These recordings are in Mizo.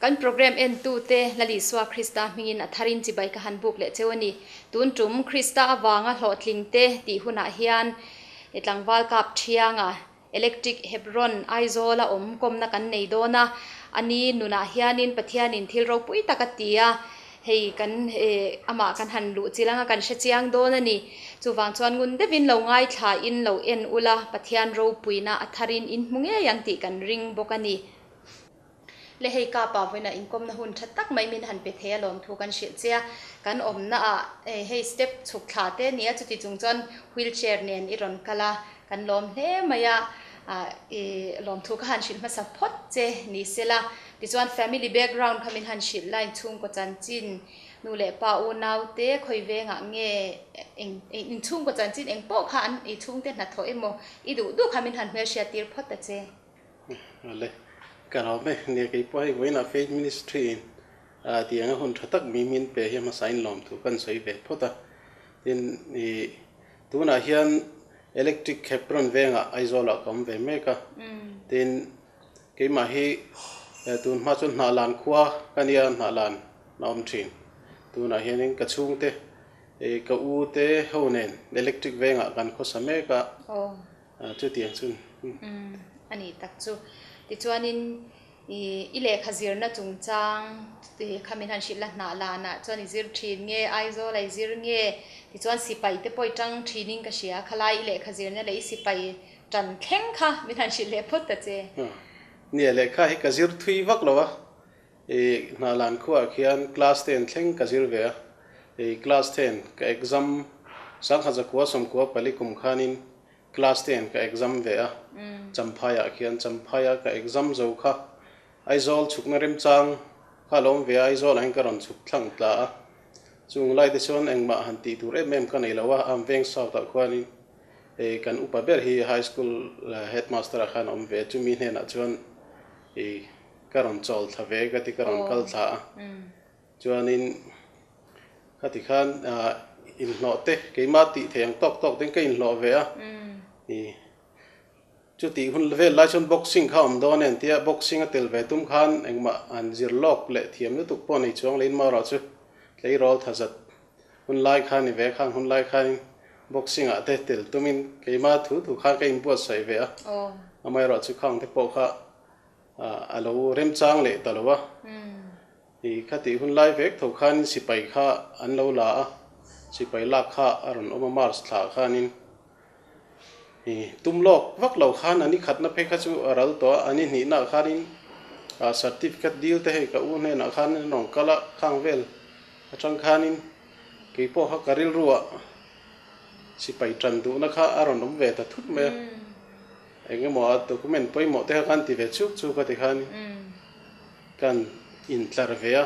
Kan program entute Lal Isua Krista hmingin a tharin chibai ka han buk leh cheu a ni. Tun tum Krista avanga hlawhtlingte tih hunah hian tlangval kap thianga Electric Hebron Aizawla awm kawmna kan nei dawn a, a ni nunah hianin Pathianin thil ropui tak a ti a, hei kan amah kan han luh chilh anga kan hre chiang dawn a ni. Chuvang chuan ngun deuhin lo ngaithlain lo en ula, Pathian ropuina a tharin in hmu ngei ang tih kan ring bawk a ni. Le hei kapa vawiin ah inkawmna hun tha tak mai min han pe thei a lawmthu kan hrilh che a, kan awmna ah hei step chhuk thla te a ni a, chuti chung chuan wheel chair nen i rawn kal a, kan lawm hle mai a, i lawmthu ka han hrilh hmasa phawt che ni sela, tichuan family background kha min han hrilh la, inchhungkaw chanchin nu leh pa unau te khawi vengah nge eng inchhungkaw chanchin eng pawh kha an i chhungte hnathawh emaw i duh duh kha min han hmelhriat tir phawt ta che. Awle, ka lawm e. Nia kei pawh hei vawiinah Faith Ministry in tih anga hun tha tak mi min pe hi hmasa in lawm thu kan sawi ve phawt a. Tin, ih tunah hian Electric Hebron vengah Aizawlah ka awm ve mek a. Tin, keimah hi tun hma chuan Hnahlan khua ka nia, Hnahlan a awm thin. Tunah hianin ka chhungte, ka u te ho nen Electric vengah kan khawsa mek a. Chutiang chu. Umm a nih tak chu. Tichuanin i lehkha zirna chungchang kha min han hrilh la hnah lanah chuan i zir thin nge Aizawl a i zir nge tichuan sipai te pawh i tang thinin ka hria khalai i lehkha zirna leh i sipai tan thleng kha min han hrilh leh phawt ta che. Nia lehkha hi ka zir thui vak lo a, i hnah lan khuaah khian class ten thleng ka zir ve a, i class ten ka exam sangkhat zakua sawmkua pali kum khanin Class ten ka exam ve a, Champhaiah khian Champhaiah ka exam zo kha Aizawl chhukna remchang kha a lo awm ve a, Aizawlah hian ka rawn chhuk thlang tla a, chung lai te chuan engmah han tih tur em em ka nei lo a, am veng south ah khuanin ih kan upa ber hi high school headmaster ah khan a awm ve a, chumi hnenah chuan ih ka rawn chawl thla ve ka ti ka rawn kal thla a, chuanin Khati khan inhlawh te keimah tih theih ang tawk tawk ten ka inhlawh ve a, i chutih hun vel lai chuan boxing kha awm dawn em tia boxing a tel ve tum khan engmah an zir lawk leh thiam lutuk pawh nei chuang lein marawh chu tleirawl tha zat hun lai khan ni ve khang hun lai khanin boxing ah te tel tumin keimah thu thu khan ka inbuatsaih ve a, amaherawh chu khang te pawh kha a lo remchang leh ta lo a. I khatih hun lai vek tho khanin sipai kha an lo la a, sipai lak kha a rawn awm a March thlah khanin i tum lawk vak lo khan an i khatna phei kha chu a ral tawh a, an i hnihnaah khanin certificate dil te hei ka u hnenah khan an rawn kal a, khang vel atang khanin kei pawh kha ka rilruah sipai tan duhna kha a rawn awm ve ta thut mai a, engemaw a document pawimawh te kha khan ti ve chuk chuk a ti khanin. Kan intlar ve a,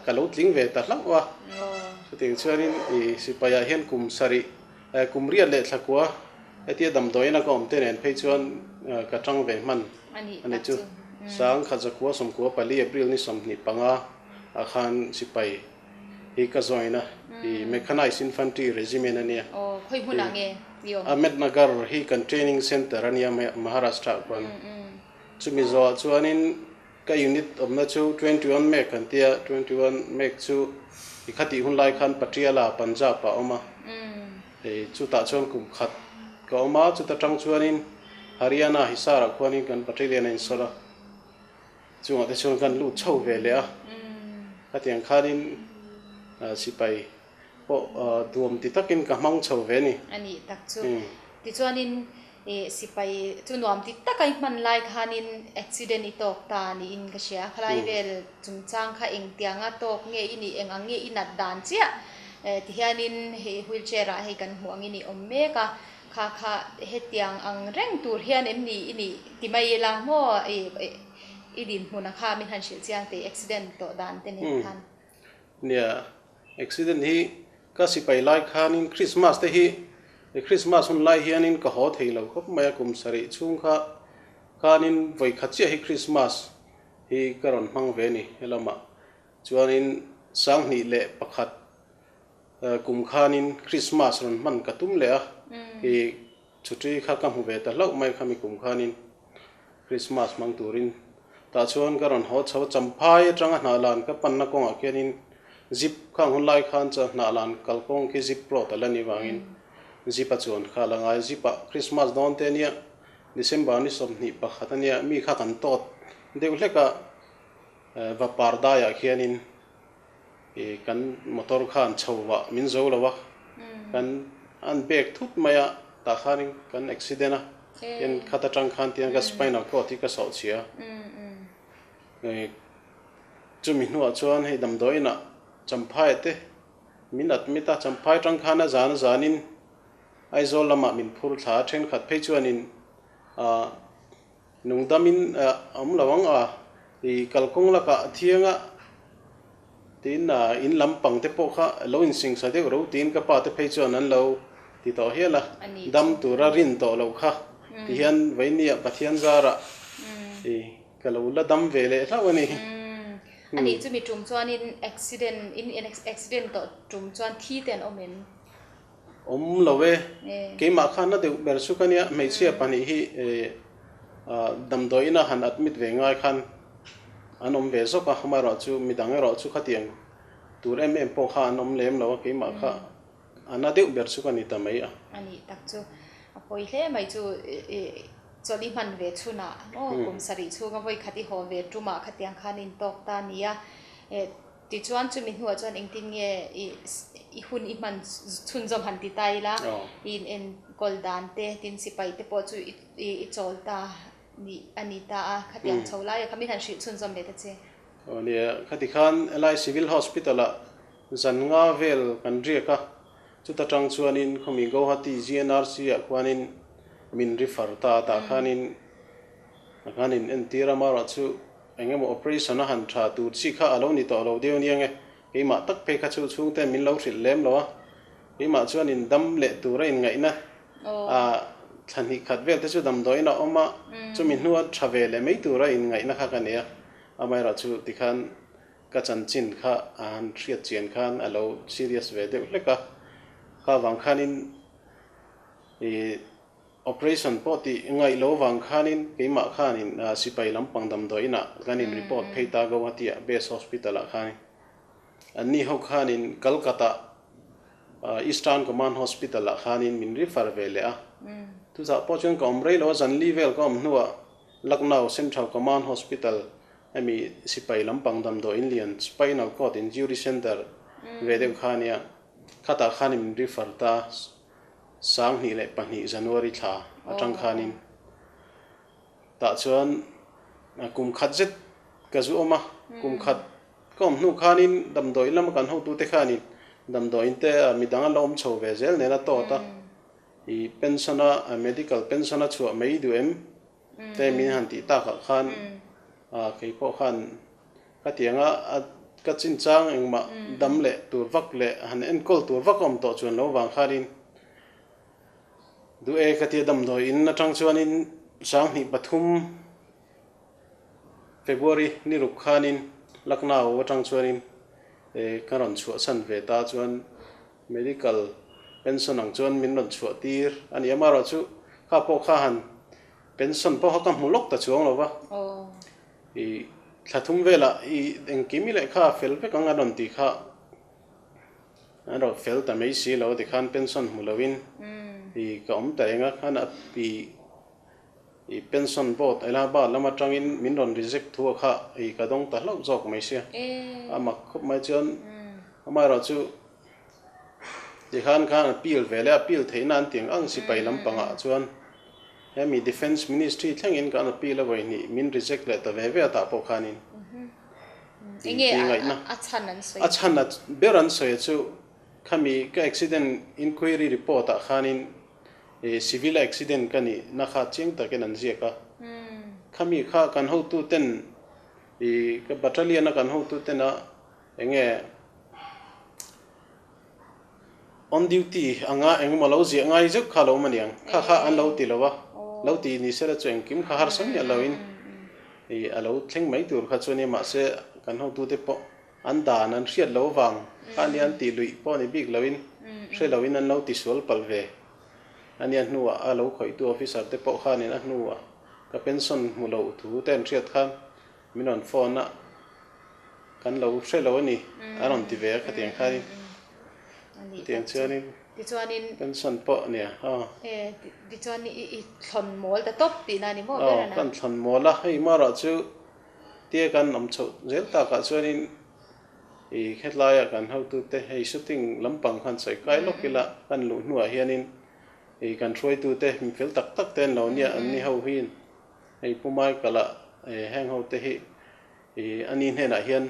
ka lo tling ve ta hlauh a. Chutiang chuanin i sipaiah hian kum sarih, kum riat leh thlakua hetia damdawiin a ka awm te nen phei chuan ka tang ve hman a ni chu. Sangkhat zakua sawmkua pali April ni 25 ah khan sipai hi ka join a, i Mechanized Infantry Regiment a nia. Ahmednagar hi kan training center a nia Maharashtra ah khuan. Chumi zawhah chuanin Ka unit awmna chu 21 Mek kan tia, 21 Mek chu i khatih hun lai khan Patiala, Punjab ah a awm a, hei chutah chuan kum khat ka awm a, chuta tang chuanin Haryana, Hisar ah khuanin kan battalion a insawrh a, chungah te chuan kan lut chho ve leh a, khatiang khanin sipai pawh duam ti takin ka hmang chho ve a ni. A nih tak chu. Tichuanin Ih sipai chu nuam ti taka i hman lai khanin accident i tawk ta niin ka hria. Khalai vel chungchang kha engtianga tawk nge i nih, eng ang nge i nat dan chiah ti hianin hei wheelchair ah hei kan hmuh angin i awm mek a. Kha kha hetiang ang reng tur hian em ni i nih ti mai ila maw ih i dinhmun a kha min han hrilh chiang teh accident tawh dan te nen khan. Nia, accident hi Ka sipai lai khanin Christmas te hi Christmas hun lai hianin ka haw thei lo khawp mai a, kum sarih chhung kha khanin vawi khat chiah hi Christmas hi ka rawn hmang ve a ni helamah. Chuanin 2001 kum khanin Christmas rawn hman ka tum leh a, i chhuti kha ka hmu ve ta hlauh mai khami kum khanin Christmas hmang turin. Tah chuan ka rawn haw chho a, Champhai atanga Hnahlan ka panna kawngah khianin Zip khang hun lai khan chuan Hnahlan kalkawng khi Zip road a la ni vangin Zip a chuan kha a la ngai. Zip ah Christmas dawn te ania, December ni 21 ania, mi kha kan tawt deuh hlek a, Vapar daiah khianin kan motor khan chho vah min zo lo a, kan an bek thut mai a, tah khanin kan accident a, tin khat atang khan tiang ka spinal cord hi ka sawh chhia a, chumi hnuah chuan hei damdawiin ah Champhai te min admit a, Champhai atang khan a zan a zanin Aizawl lamah min phur thla a, thenkhat phei chuanin ah Nungdamin a awm lo ang a, i kalkawng lakah thianga tiin in lampang te pawh kha lo insingsa deuh ro tiin ka pa te phei chuan an lo ti tawh hial a, dam tura rin tawh loh kha ti hian Vainia Pathian zarah i ka lo la dam ve leh hlauh a ni. Ani chumi tum chuanin accident in accident tawh tum chuan thi te an awm em? Awm lo e. Keimah khan a deuh ber chu ka nia, hmeichhia pahnih hi damdawiin a han admit ve ngai khan an awm ve zawk a, amaherawhchu midang erawh chu khatiang tur em em pawh kha an awm lem lo a, keimah kha a na deuh ber chu ka ni ta mai a. A nih tak chu a pawi hle mai chu chawlh i hman ve chhunah maw kum sarih chhunga vawi khat i haw ve tumah khatiang khan intawk ta a nia. Tichuan chumi hnuah chuan engtin nge i hun i hman chhunzawm han ti ta ila, i inenkawl dan te, tin sipai te pawh chu i chawl ta nih a ni ta a, khatiang chho laia kha min han hrilh chhunzawm leh ta che. Aw nia, khati khan helai Civil Hospital ah zan nga vel kan riak a, chuta tang chuanin khawmi Guwahati GNRC ah khuanin min refer ta a, tah khanin khan in entir a, amaherawhchu Eng emaw operation a han tha tur chi kha a lo ni tawh lo deuh aniang e. Keimah tak phei kha chu chhungte min lo hrilh lem lo a. Keimah chuan in dam leh tur a inngaihna a thla hnih khat vel te chu damdawiin a awm a, chumi hnua tha ve leh mai tur a inngaihna kha ka nei a. Amaherawh chu tikhan ka chanchin kha a han hriat chian khan a lo serious ve deuh hlek a. Kha vang khanin ih. Operation pawh tih ngaih lo vang khanin keimah khanin sipai lampang damdawi inah kan in report phei ta Guwahati ah Base Hospital ah khanin anni ho khanin Calcutta Eastern Command Hospital ah khanin min refer ve leh a. Chutah pawh chuan ka awm rei lo a, zanli vel ka awm hnuah Lucknow Central Command Hospital hemi sipai lampang damdawi in lian Spinal Cord Injury Center ve deuh kha ania khatah khanin min refer ta. 2002 January thla atang khanin tah chuan kum khat zet ka zu awm a, kum khat ka awm hnu khanin damdawiin lama kan hotute khanin damdawiin te midang an lo awm chho ve zel nen a tawt a, i pension a medical pension a chhuah mai duh em te min han tih takah khan kei pawh khan Khatianga a ka chinchang engmah dam leh tur vak leh han enkawl tur vak a awm tawh chuan lo vang khanin duh e ka tia damdawi in atang chuanin 2003 February ni ruk khanin Lucknow atang chuanin ka rawn chhuahsan ve ta chuan medical pension ang chuan min rawn chhuah tir a ni a, amaherawhchu kha pawh kha han pension pawh kha ka hmu lawk ta chuang lo va. I thla thum velah i engkim i lehkha a fel vek ang a rawn tih kha an rawn fel ta mai si lo tikhan pension hmu loin i ka awm ta eng a khan a i i pension board Allahabad lam atangin min rawn reject thu a kha i ka dawng ta hlauh zawk mai sia a mak khawp mai chuan amaherawh chu tikhan khan appeal ve leh appeal theihna an ti ang ang sipai lampangah chuan Hemi Defence Ministry thlengin kan appeal a vawihnih min reject leh ta ve ve a tah pawh khanin Enge ngaihna a chhan an sawi? A chhan a ber an sawi chu khami ka accident inquiry report ah khanin civil accident ka nih na kha chiang takin an ziak a. Khami kha kan hotu ten ka battalion a kan hotu ten a enge On duty anga engemaw lo ziah ngai zeuh kha lo awm aniang. Kha kha an lo ti lo a, lo ti ni sela chu engkim kha harsa miah loin ih a lo thleng mai tur kha chu a nia mahse kan hotute pawh an dan an hriat lo vang kha ania an tih luih pawh ni bik loin hre loin an lo ti sual palh ve ania hnuah a lo khawihtu officer te pawh khanin a hnuah ka pension hmu lo thu te an hriat khan. Min rawn phone a, kan lo hre lo a ni, a rawn ti ve a khatiang khanin. Chutiang chuanin pension pawh a nia aw. Tichuan i thlawn mawl ta tawp tihna a ni maw ber a na? Aw, kan thlawn mawl a, hei marawh chu tia kan awm chhoh zel takah chuanin i hetlaiah kan hotute hei shooting lampang khan sawi kai lawk ila kan luh hnuah hianin i kan hruaitute mi fel tak tak te an lo nia, an ni ho hiin hei Pu Michael-a heng hote hi I ani hnenah hian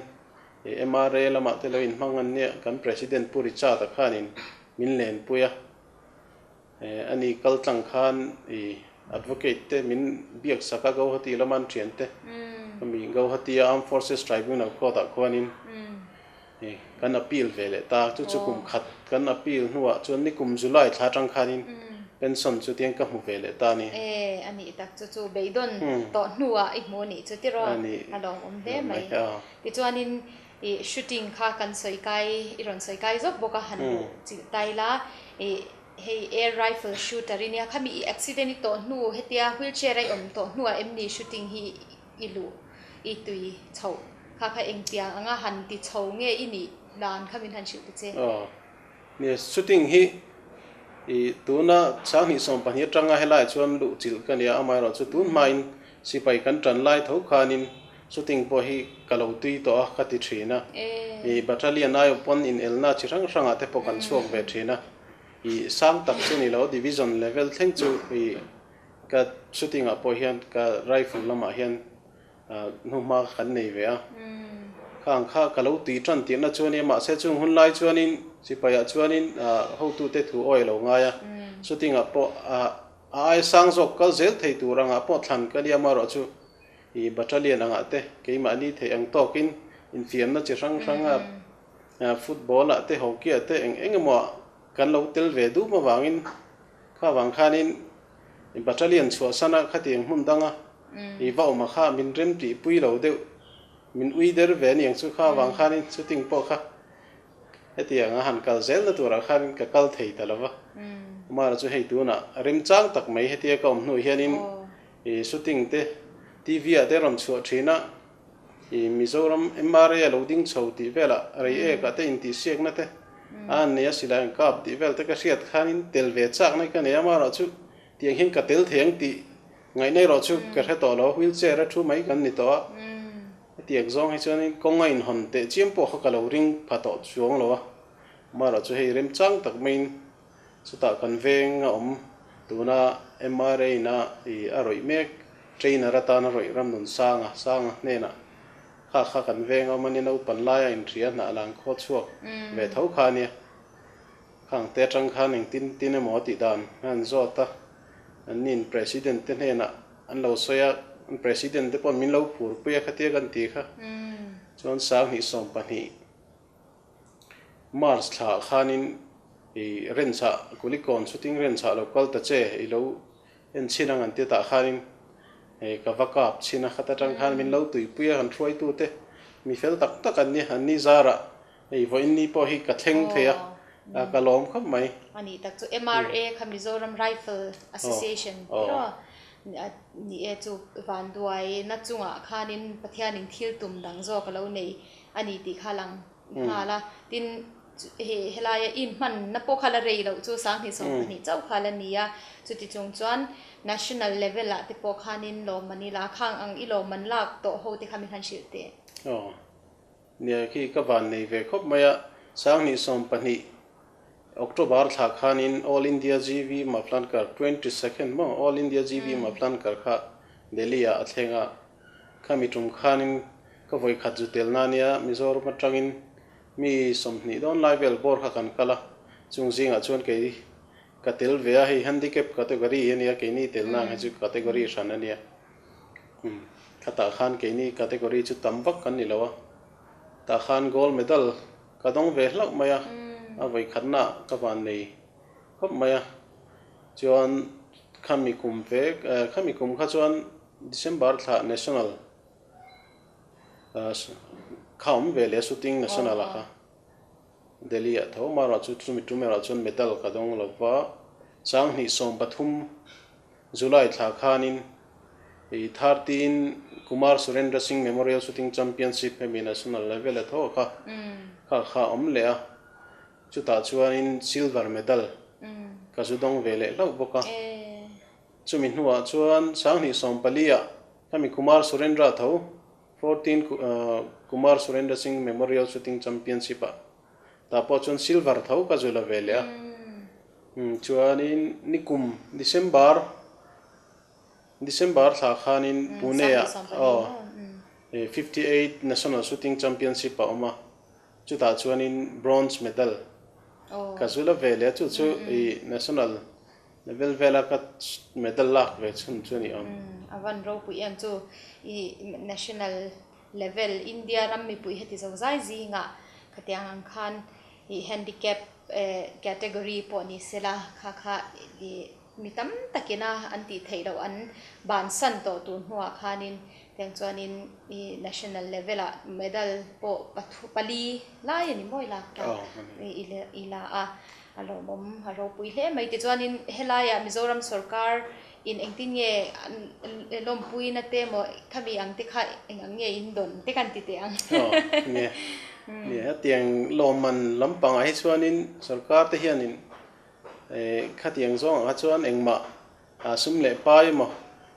i MRA lamah te lo inhmang an nia, kan President Pu Richard-a khanin min lenpui a, ani kal tlang khan i Advocate te min biak sak a, Gauhati lama an thian te, khami Gauhati-a Armed Forces Tribunal Court-ah khuanin i kan appeal ve leh ta, chu chu kum khat kan appeal hnuah chuan nikum July thla atang khanin pension chu tiang ka hmu ve leh ta a ni. E, a nih tak chu chu beidawn tawh hnuah i hmu a nih chu tiraw? A lawmawm hle mai. Tichuanin i shooting kha kan sawi kai, i rawn sawi kai zawk bawk a, han luh chilh tai la, i hei air rifle shooter i nia, khami i accident i tawh hnu hetia wheelchair a i awm tawh hnuah em ni shooting hi i luh i tui chhoh kha kha engtiang anga han ti chho nge i nih dan kha min han hrilh ta che. Aw, nia shooting hi i tuna 2012 atanga helaiah chuan luh chilh ka nia, amaherawh chu tun hmain sipai kan tan lai tho khanin shooting pawh hi ka lo tui tawh a ka ti thin a, i battalion aiawh pawn inelna chi hrang hrangah te pawh kan chhuak ve thin a, i sang tak chu ni lo division level thleng chu i Ka shooting ah pawh hian ka rifle lamah hian hnuhma kan nei ve a, khang kha ka lo tui tan tirhna chu a nia, mahse chung hun lai chuanin sipaiah chuanin hotute thu awi a lo ngai a, shooting ah pawh a ai sang zawk kal zel thei tur angah pawh thlan ka nia amaherawh chu i battalion angah te keimahni theih ang tawkin infiamna chi hrang hranga football ah te hockey ah te eng eng emaw ah kan lo tel ve dum avangin Kha vang khanin battalion chhuahsana khatiang hmun danga i va awm a kha min rem tih pui lo deuh, min ui der ve aniang chu kha vang khanin shooting pawh kha hetiang a han kal zelna turah khan ka kal thei ta lo va. Amara chu hei tunah remchang tak mai hetia ka awm hnu hianin i shooting te TV ah te rawn chhuah thin a, I Mizoram MRA a lo ding chho tih velah rei ek ah te intihsiakna te a an nei a silai an kap tih vel te ka hriat khanin tel ve chak nai ka nei a, amaherawh chu tiang hian ka tel thei ang tih ngaihna erawh chu ka hre tawh lo, wheel chair a thu mai kan ni tawh a, hetiang zawng hi chuanin kawng a inhawn teh chiam pawh kha ka lo ring pha tawh chuang lo a, amaherawh chu hei remchang tak maiin Chutah kan veng a awm tuna MRA in a i a rawih mek trainer atana rawih Ramnun Sanga Sanga hnenah kha kha kan veng a awm a nia naupan laia inhria hnah lang khaw chhuak ve tho kha a nia. Khang te atang khan engtin tin emaw a tih dan a han zawt a, an nin President te hnenah an lo sawi a, an President te paw'n min lo phurpui a khatia kan ti kha chuan 2012 March thla ah khanin i Renchah Kulikawn shooting range ah lo kal ta che i lo en chhin ang an ti tah khanin ka va kap chhin a, khata tang khan min lo tuipui a kan hruaitu te mi fel tak tak an ni, an ni zarah hei vawiin ni pawh hi ka thleng thei a, ka lawm khawp mai. A nih tak chu MRA kha Mizoram Rifle Association tiraw ni e chu vanduaina chungah khanin Pathianin thil tum dang zawk a lo nei a ni tih kha lang nghal a, tin hei helaia i hmanna pawh kha la rei loh chu 2012 chauh kha la ni a, chuti chung chuan national level ah te pawh khanin lawmman i la khang ang i lawmman lak tawh ho te kha min han hrilh teh. Aw, nia khi ka van nei ve khawp mai a, 2012 October thla khanin All India GV Mavlankar 22nd maw All India GV Mavlankar kha Delhi ah a thleng a, Khami tum khanin ka vawi khat zu tel na nia Mizoram atangin mi 20 dawn lai vel bawr kha kan kal a, chung zingah chuan kei ka tel ve a, hei handicap category a nia, keini telna ang hi chu category hran a nia. Umm khatah khan keini category chu tam vak kan ni lo a, tah khan gold medal ka dawng ve hlauh mai a, a vawi khatna ka van nei khawp mai a, chuan khami kum vek khami kum kha chuan December thla National kha awm ve leh shooting national ah kha Delhi ah tho amaherawh chu chumi tum erawh chuan medal ka dawng lo va, 2013 July thla khanin I 13 Kumar Surendra Singh Memorial Shooting Championship hemi national level a tho kha kha kha awm leh a, chutah chuanin silver medal ka zu dawng ve leh hlauh bawk a. Chumi hnuah chuan 2014 ah khami Kumar Surendra tho 14 Kumar Surendra Singh Memorial Shooting Championship ah tah pawh chuan silver tho ka zu la ve leh a. Chuanin nikum December December thla khanin Pune-ah aw 58 National Shooting Championship a awm a, chutah chuanin bronze medal ka zu la ve leh a, chu chu i national level vela ka medal lak ve chhun chu a ni awm. A van ropui em chu i national level India ram mipui heti zo zai zingah khatiang ang khan i handicap category pawh ni sela kha kha i Mi tam takina an tih theih loh an bansan tawh tur hnuah khanin tiang chuanin i national level ah medal pawh pathu pali lai a ni mawi lak ta i la a, a lawmawm a ropui hle mai. Tichuanin helaiah Mizoram sorkar in engtin nge an lawmpuina te emaw khami ang te kha eng ang nge in dawn te kan ti teh ang. Aw nia, nia hetiang lawmman lampangah hi chuanin sorkar te hianin Khatiang zawngah kha chuan engmah sum leh pai emaw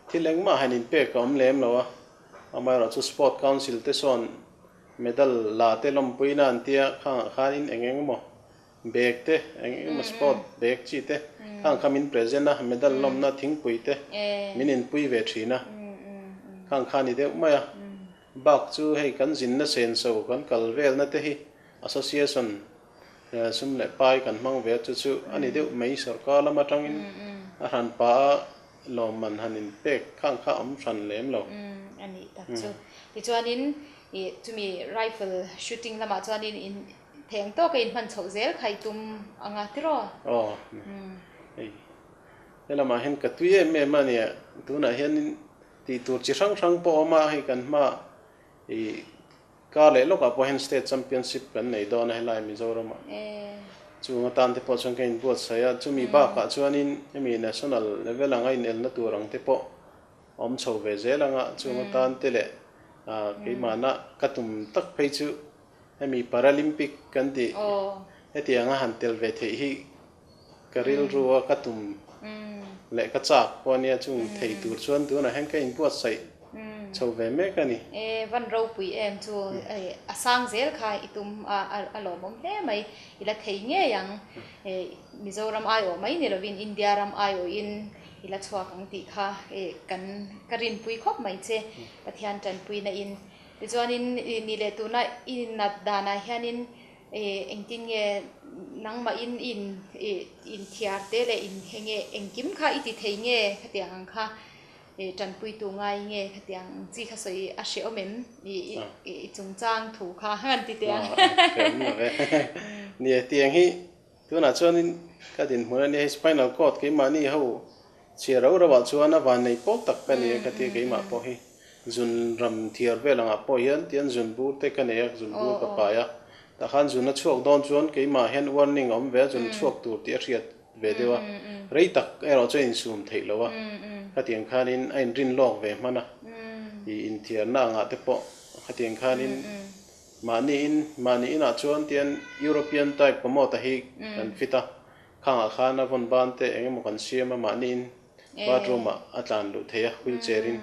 thil engmah han inpek a awm lem lo a, amaherawhchu Sport Council te sawn medal la te lawmpuina an tia khangah khanin eng eng emaw bag te eng eng emaw sport bag chi te khang kha min present a, medal lawmna thingpui te min inpui ve thin a, khang kha a ni deuh mai a. Bak chu hei kan zinna senso kan kal velna te hi association Sum leh pai kan hmang ve a, chu chu a ni deuh mai sorkar lam atangin a hran pah a lawmman han inpek khang kha a awm hran lem lo. A nih tak chu. Tichuanin ih chumi rifle shooting lamah chuanin in theng tawka in hman chhoh zel kha i tum anga tiraw? Aw, hei helamah hian ka tui em em a nia, tunah hianin tih tur chi hrang hrang pawh a awm a, hei kan hmaah ih Kar leh lawkah pawh hian State Championship kan nei dawn a helai Mizoramah. Chung atan te pawh chuan ka inbuatsaih a, chumi bakah chuanin hemi National level anga inelna tur ang te pawh a awm chho ve zel anga chung atan te leh keimahna ka tum tak phei chu hemi Paralympic kan tih hetianga han tel ve theih hi ka rilru a ka tum leh ka chak pawh a nia chung thei tur chuan tunah hian ka inbuatsaih chho ve mek a ni. E van ropui em chu a sang zel kha i tum a a lawmawm hle mai i la thei ngei ang e Mizoram aiawh mai ni lovin India ram aiawhin i la chhuak ang tih kha e kan ka rinpui khawp mai che Pathian tanpuina in tichuanin ni leh tuna i nat danah hianin Ih engtin nge nangmah in in ih inthiar te leh in he nge engkim kha i ti thei nge khatiang ang kha ih tanpuitu ngai nge khatiang ang chi kha sawi a hrehawm em ih i chungchang thu kha han ti teh ang. Hrehawm lo e. Nia tiang hi tunah chuanin ka dinhmun a nia hei spinal cord keimahni ho chhiar rau rauah chuan a van nei pawl tak ka ni a khatia keimah pawh hi. Zun ram thiar vel angah pawh hian tian zun bur te ka nei a, zun bur ka pai a. Tah khan zun a chhuak dawn chuan keimah hian warning a awm ve a, zun chhuak tur tih a hriat ve deuh a. Rei tak erawh chuan insum theih lo a, khatiang khanin a inrin lawk ve hman a. Ih inthiarna angah te pawh khatiang khanin mahni in mahni inah chuan tian European type commode a hi kan fit a, khangah khan a vawn ban te eng emaw kan siam a mahni in. Bathroom ah a tlan luh theih a, wheelchair in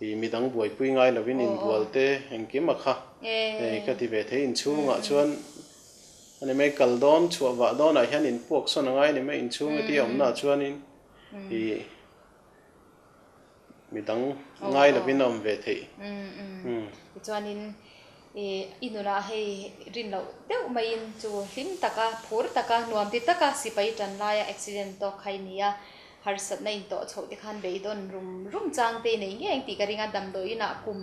ih midang buaipui ngai lovin inbual te engkim a kha hei ka ti ve thei inchhung ah chuan a ni mai kal dawn chhuah vah dawn ah hian inpuak sawn a ngai a ni mai inchhung heti a awmna ah chuanin ih midang ngai lovin a awm ve theih. Tichuanin ih i nunah hei rin loh deuh maiin chu hlim taka phur taka nuam ti taka sipai tan laia accident tawk kha i ni a, harsatna intawh chhoh te khan beidawn rum rum chang te i nei ngei ang tih ka ring a, damdawiinah kum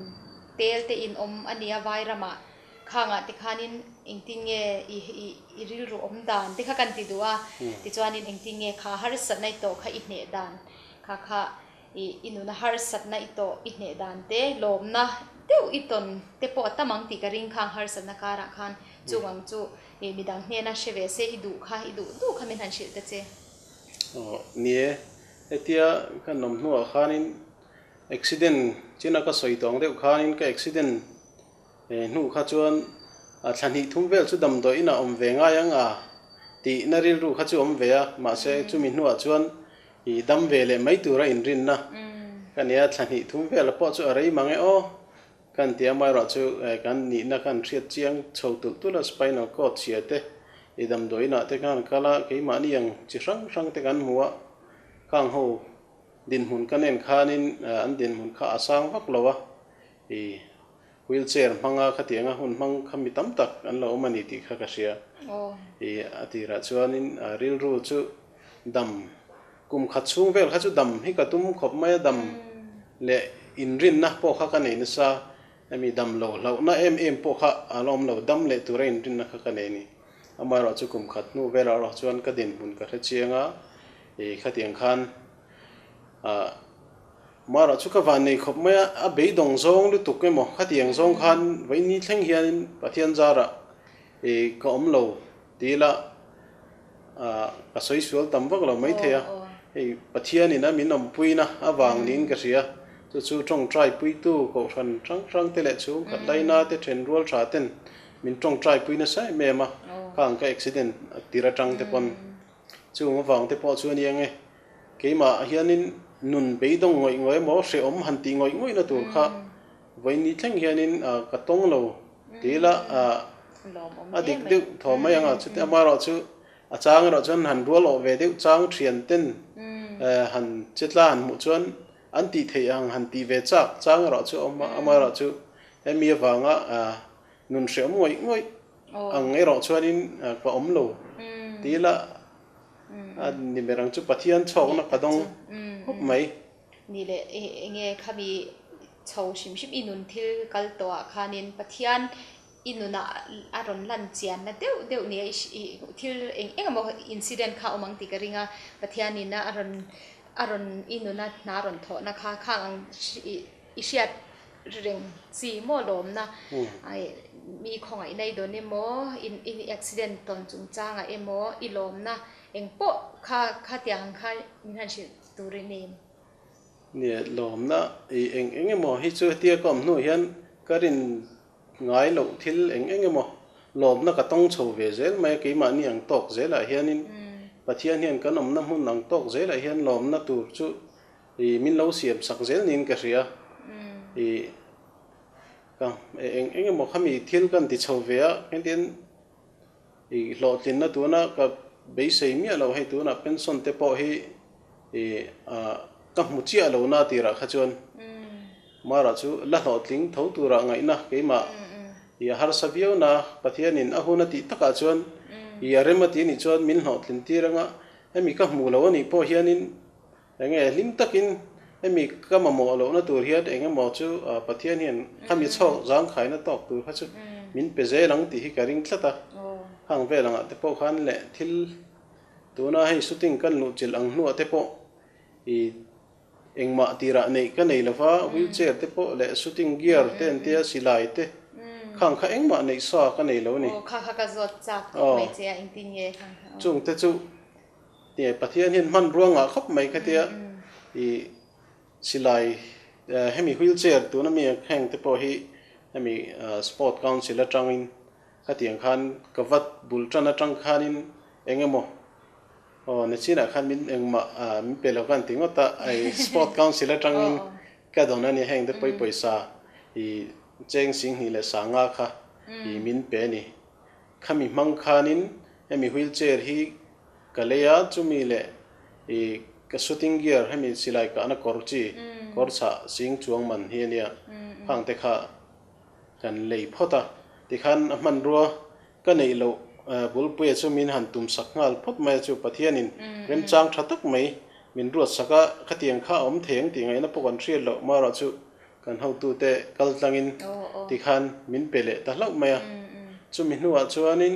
tel te in awm a nia vai ramah khangah te khanin engtin nge i i rilru awm dan te kha kan ti duh a, tichuanin engtin nge kha harsatna i tawh kha i hneh dan kha kha I i nuna harsatna i tawh i hneh dan te, lawmna deuh i tawn te pawh a tam ang tih ka ring khang harsatna karah khan chung ang chu i midang hnena hre ve se i duh kha i duh duh kha min han hrilh ta che. Aw ni e, hetia ka nawm hnuah khanin Accident china ka sawi tawng deuh khanin ka accident hnu kha chuan thla hnih thum vel chu damdawi inah awm ve ngai ang a tih na rilru kha chu awm ve a, mahse chumi hnuah chuan i dam ve leh mai tura inrinna ka nia, thla hnih thum vel pawh chu a rei mang e aw kan ti a, amaherawhchu kan nihna khan hriat chiang chho tulh tulh a, spinal cord chhia te i damdawi inah te khan kal a, keimahni ang chi hrang hrang te kan hmu a, khang ho dinhmun ka nen khanin an dinhmun kha a sang vak lo a, i wheelchair hmanga khatianga hun hmang kha mi tam tak an lo awm a ni tih kha ka hria. I a tirah chuanin rilru chu dam kum khat chhung vel kha chu dam hi ka tum khawp mai a, dam leh inrinna pawh kha ka nei nasa, hemi dam lo hlauhna em em pawh kha a la awm lo, dam leh tura inrinna kha ka nei a ni. Amaherawhchu kum khat hnu velah erawh chuan ka dinhmun ka hre chiang a, i khatiang khan ah Mara chu ka van nei khawp mai a, a beidawng zawng lutuk emaw khatiang zawng khan vawiin thleng hianin Pathian zarah ih ka awm lo ti ila ah ka sawi sual tam vak lo maithei a, hei Pathianin a min awmpuina avang niin ka hria, chu chu tawngtai puitu kohhran hrang hrang te leh chhungkhat laina te then rual tha ten min tawngtai pui nasa em em a, khang ka accident tir atang te pawn chung avang te pawh chu a ni ang e. Keimah hianin nun beidawng ngawih ngawih emaw hrehawm han tih ngawih ngawih na tur kha vawiin ni thleng hianin ka tawng lo ti ila a dik deuh thaw mai ang a, chutih amaherawh chu a chang erawh chuan han rual awh ve deuh chang thian ten han che tla han hmuh chuan an tih theih ang han tih ve chak chang erawh chu a awm a, amaherawh chu hemi avanga nun hrehawm ngawih ngawih ang erawh chuanin ka awm lo ti ila. A ni ber ang chu Pathian chhawkna ka dawng khawp mai. Ni leh enge khami chho hrim hrim i nun thil kal tawh ah khanin Pathian i nunah a rawn lan chianna deuh deuh nia i thil eng eng emaw incident kha a awm ang tih ka ring a, Pathianin a rawn a rawn i nuna hna rawn thawhna kha khang ang i hriat reng chi maw lawmna mi khawngaih nei dawn emaw i accident tawn chungchangah emaw i lawmna eng pawh kha khatiang kha min han hrilh tur i nei. Nia lawmna i eng eng emaw hi chu hetia ka awm hnu hian ka rin ngai loh thil eng eng emaw lawmna ka tawng chho ve zel mai a keimahni ang tawk zelah hianin Pathian hian kan awmna hmun ang tawk zelah hian lawmna tur chu I min lo siam sak zel niin ka hria. I ka eng eng emaw khami thil kan ti chho ve a, engtin i hlawhtlinna tuna ka beisei miah lo hei tunah pension te pawh hi i ka hmu chiah lo na tirah kha chuan Mara chu la hlawhtling tho turah ngaihna keimah i a harsa viau na Pathianin a hun a tih takah chuan i a rem a ti anih chuan min hlawhtlin tir anga hemi ka hmu lo anih pawh hianin Enge hlim takin hemi ka mamawh lohna tur hian eng emaw chu Pathian hian khami chhawk zangkhaina tawk tur kha chu min pe zel ang tih hi ka ring tlat a. Khang vel angah te pawh khan leh thil tuna hei shooting kan luhchilh ang hnuah te pawh i engmah tirah neih ka nei lova, wheelchair te pawh leh shooting gear te an tia silai te khang kha engmah neih sa ka nei lo a ni. Aw kha kha ka zawt chak khawp mai che a engtin nge khang kha. Chungte chu Nge Pathian hian hmanrua ngah khawp mai kha tia i silai hemi wheelchair tuna mi heng te pawh hi hemi sport council atangin khatiang khan ka vat bul tan atang khanin eng emaw aw nachinah khan min engmah min pe lo khan ti ngawt a ai sport council atangin ka dawn a ni heng te pawi pawisa i cheng singhnih leh sanga kha i min pe a ni khami hmang khanin hemi wheelchair hi Ka lei a, chumi leh i ka shooting gear hemi silai kahna kawr chi kawr chhah sing chuang man hi a nia, khang te kha kan lei phawt a, tikhan a hmanrua ka neih loh Bulpuia chu min han tum sak nghal phawt mai a chu Pathianin remchang tha tak mai min ruat sak a, khatiang kha a awm thei ang tih ngaihna pawh kan hriat loh marawh chu kan hotute kal tlangin tikhan min pe leh ta hlauh mai a, chumi hnuah chuanin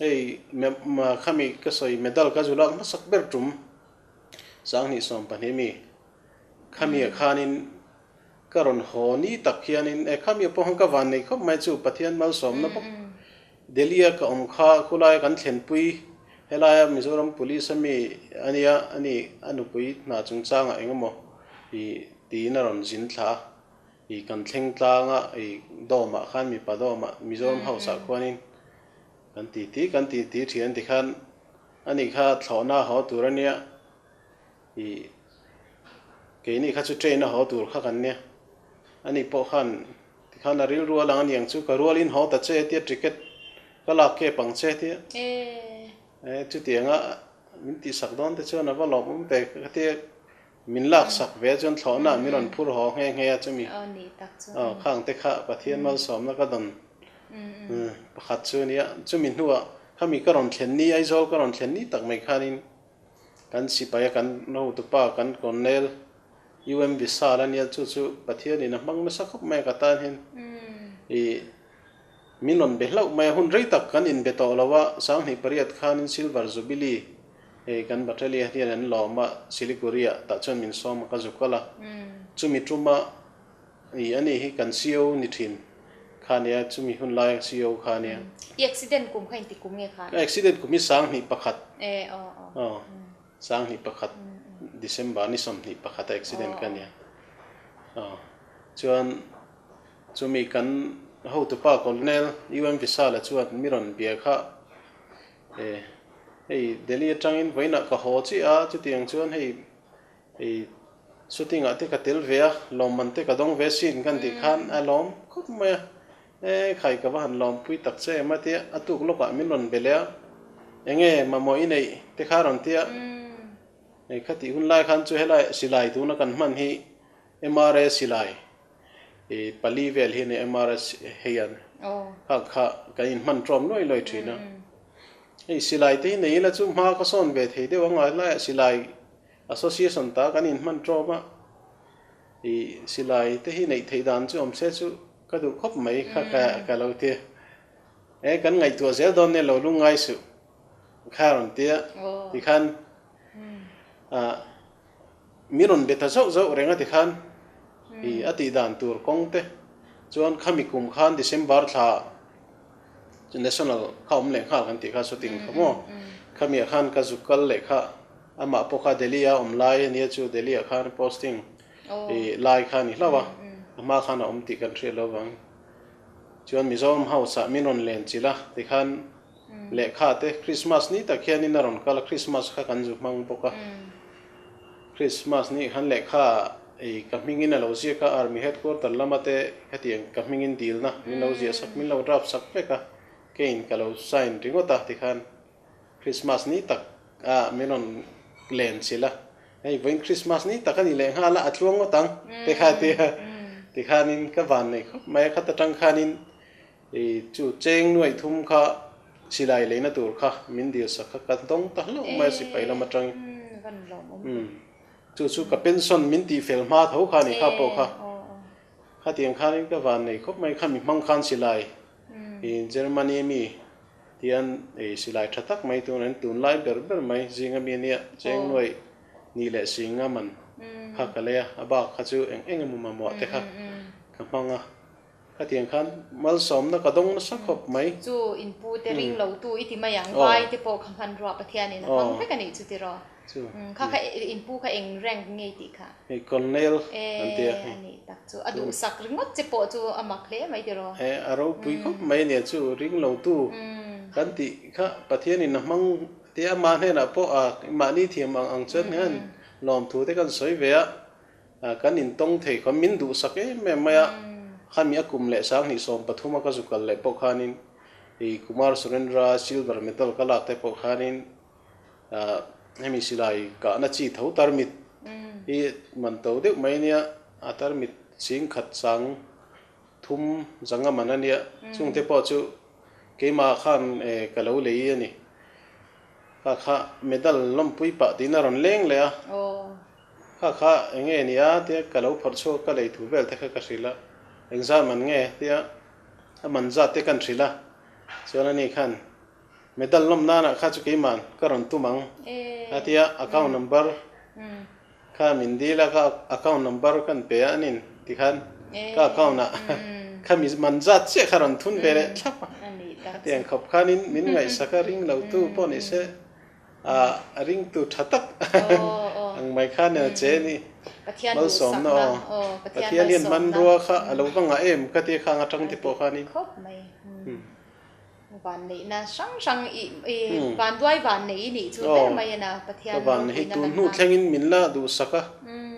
Hei khami ka sawi medal ka zu lak hmasak ber tum 2012 mi khami ah khanin ka rawn haw ni tak hianin e khami ah pawh khan ka van nei khawp mai chu Pathian malsawmna bawk Delhi a ka awm kha khulai kan thlenpui helaia Mizoram Police a mi ania ani a nupui hna chungchangah engemaw i. Tiin a rawn zin thla a, i kan thleng tlang a, i dawm ah khan mipa dawm ah Mizoram House ah khuanin kan ti ti kan ti ti thin tikhan ani kha thlawhna a haw tur ania, i keini kha chu train a haw tur kha kan nia, ani pawh khan tikhan a rilru a lang aniang chu ka rualin haw ta che tia ticket ka lak kep ang che tia, e chutianga min tihsak dawn te chuan a va lawmawm ve ka tia. Min lak sak ve chuan thlawhna min rawn phur haw nghe nghe a chumi aw khang te kha Pathian malsawmna ka dawn pakhat chu ania. Chumi hnuah khami ka rawn thlen ni Aizawl ka rawn thlen ni tak mai khanin kan sipai a kan hotupa kan Colonel UM Vishal ania chu chu Pathianin a hmang nasa khawp mai a ka tan hian ih min rawn be hlauh mai a hun rei tak kan inbe tawh lo a 2008 khanin Silver Jubilee Hei kan Battalion hian an lawm a, Siliguri ah tah chuan min sawm a ka zuk kal a. Chumi tuma i ani hi kan CO ni thin kha nia, chumi hun laia CO kha nia. I accident kum kha inti kum nge khan? Ka accident kum hi 2001. E aw aw. Aw, 2001 December ni 21 a accident ka nia. Aw, chuan chumi kan hotupa Colonel UM Visala chuan mi rawn bia kha E, hei Delhi atangin vawiinah ka haw chiah a, chutiang chuan hei ei shooting ah te ka tel ve a, lawmman te ka dawng ve sin kan tih khan a lawm khawp mai a, e khai ka va han lawmpui tak che em a tia a tuk lawkah min rawn be leh a, enge mamawh i neih te kha a rawn ti a, hei khatih hun lai khan chu helai silai tuna kan hman hi MRA silai I pali vel hi a ni MRS hei an kha kha kan inhman ṭawm luai luai ṭhin a. Hei silai te hi nei ila chu hma ka sawn ve thei deuh ang a, helaiah silai association ta kan inhman ṭawm a. I silai te hi neih theih dan chu awm se chu ka duh khawp mai kha ka lo ti a. E kan ngaihtuah zel dawn nia lo lungngai suh kha a rawn ti a. Tikhan ah Mi rawn be ta zauh zauh reng a tikhan i a tih dan tur kawng te chuan khami kum khan December thla National kha awm leh nghal kan tih kha shooting kha maw khami ah khan ka zuk kal leh kha amah pawh kha Delhi a awm lai ania chu Delhi ah khan posting i lai kha a ni hlauh a a hma khan a awm tih kan hriat lo vang chuan Mizoram House ah min rawn len chilh a tikhan Lehkha te Christmas ni tak hianin a rawn kal a, Christmas kha kan zu hmang bawk a. Christmas ni khan lehkha ei ka hmingin a lo ziak a, Army Headquarter lama te khatiang ka hmingin dilna min lo ziah sak, min lo draft sak vek a, keiin ka lo sign ringawt a tikhan Christmas ni tak ah min rawn len chilh a, hei vawiin Christmas ni tak a ni leh nghal a, a tluang ngawt ang te kha tia tikhanin ka van nei khawp mai a, khata tang khanin I chu cheng nuaih thum kha silai leina tur kha min dil sak kha ka dawng ta hlauh mai a sipai lam atangin. Chu chu ka pension min tih fel hma tho kha ni kha pawh kha. Khatiang khanin ka van nei khawp mai kha mi hmang khan silai i Germany mi tian i silai tha tak mai tun an tunlai ber ber mai zinga mi ania cheng nuaih nih leh singa man kha ka lei a, a bak kha chu eng eng emaw mamawh te kha ka hmang a. Khatiang khan malsawmna ka dawng nasa khawp mai. Chu inpu te ring lo tu i ti mai ang, vai te pawh kha hmanrua Pathianin a hmang vek a nih chu tiraw? Kha kha inpu kha eng rank nge tih kha? Hei Colonel an ti a. E a nih tak chu, a duhsak ringawt che pawh chu a mak hle mai tiraw? E a ropui khawp mai ania chu ring lo tu kan tih kha Pathianin a hmang tia amah hnenah pawh a mahni thiam ang ang chuan hian lawmthu te kan sawi ve a. Kan intawng thei kha min duhsak em em mai a, khami a kum leh 2013 a ka zu kal leh pawh khanin i Kumar Surendra silver medal ka lak te pawh khanin hemi silai kahna chi tho tarmit hi man to deuh mai ania, a tarmit ching khat chang thum zanga man ania, chungte pawh chu keimah khan ka lo lei a ni. Kha kha medal lawmpui pah tiin a rawn leng leh a. Kha kha eng nge nia tia ka lo phawrh chhuak ka lei thu vel te kha ka hrilh a, engzat man nge tia a man zat te kan hrilh a, chuan ani khan medal lawm nanah kha chu keimah ka rawn tum ang a tia account number kha min dil a, ka account number kan pe a anin tikhan ka account ah kha mi man zat chiah kha rawn thun ve leh thlap a, hetiang khawp khanin min ngaihsak a ring lo tu pawh ni se. A ringtu tha tak ang mai khan a che a ni. Pathian Malsawmna duhsakna aw. aw Pathian Pathian hian malsawmna hmanrua kha a lo va ngah em ka tia khang atang a te pawh dik khanin. khawp mai. Vanneihna hrang hrang i i vanduai vannei i nih chu ber Aw mai a na ka Pathian van hei ropuina tun lan hnu nan. thlengin min la duhsak a,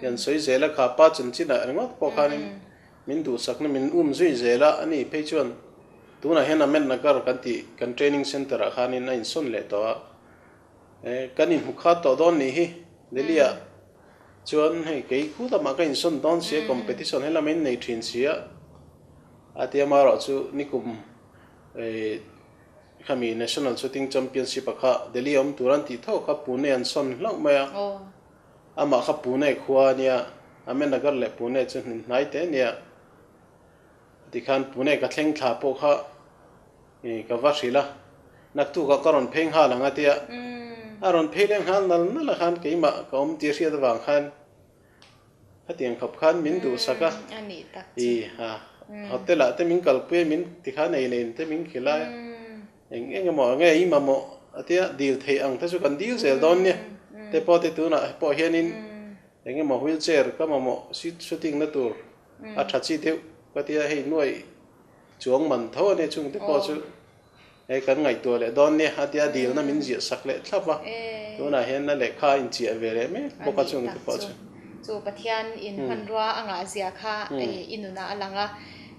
hian sawi zel a kha pa chanchinah ringawt pawh khanin min duhsakna min um zui zel a, ani phei chuan tunah hian Ahmednagar kan tih kan training centre ah khanin a insawn leh tawh a, e kan inhmu khat tawh dawn nih hi Delhi ah chuan hei kei khu lamah ka insawn dawn si a competition helam a innei thin si a, a tia amaherawhchu nikum Khami National Shooting Championship a kha Delhi a awm tur an tih tho kha Pune an sawn hlauh mai a, amah kha Pune khua a nia, Ahmednagar leh Pune chu hnin hnai te a nia. Tikhan Pune ka thleng thla pawh kha ka va hrilh a, naktukah ka rawn phei nghal ang a tia, a rawn phei leh nghal nal nal a khan keimah ka awm tih a hriat avang khan Khatiang khawp khan min duhsak a, i ha hotel ah te min kalpui a, min ti khan ei leh in te min khilh a, eng eng emaw nge i mamawh a tia dil theih ang te chu kan dil zel dawn nia te pawh te tunah pawh hianin eng emaw wheel chair ka mamawh shooting na tur a tha chi deuh ka tia hei nuai chuang man tho a nia chung te pawh chu. Hei kan ngaihtuah leh dawn nia, a tia dilna min ziah sak leh thlap a, tunah hian a lehkha a inchiah ve leh mek bawk a chung te pawh chu. Chu Pathian in hmanrua a ngah zia kha i nunah a lang a,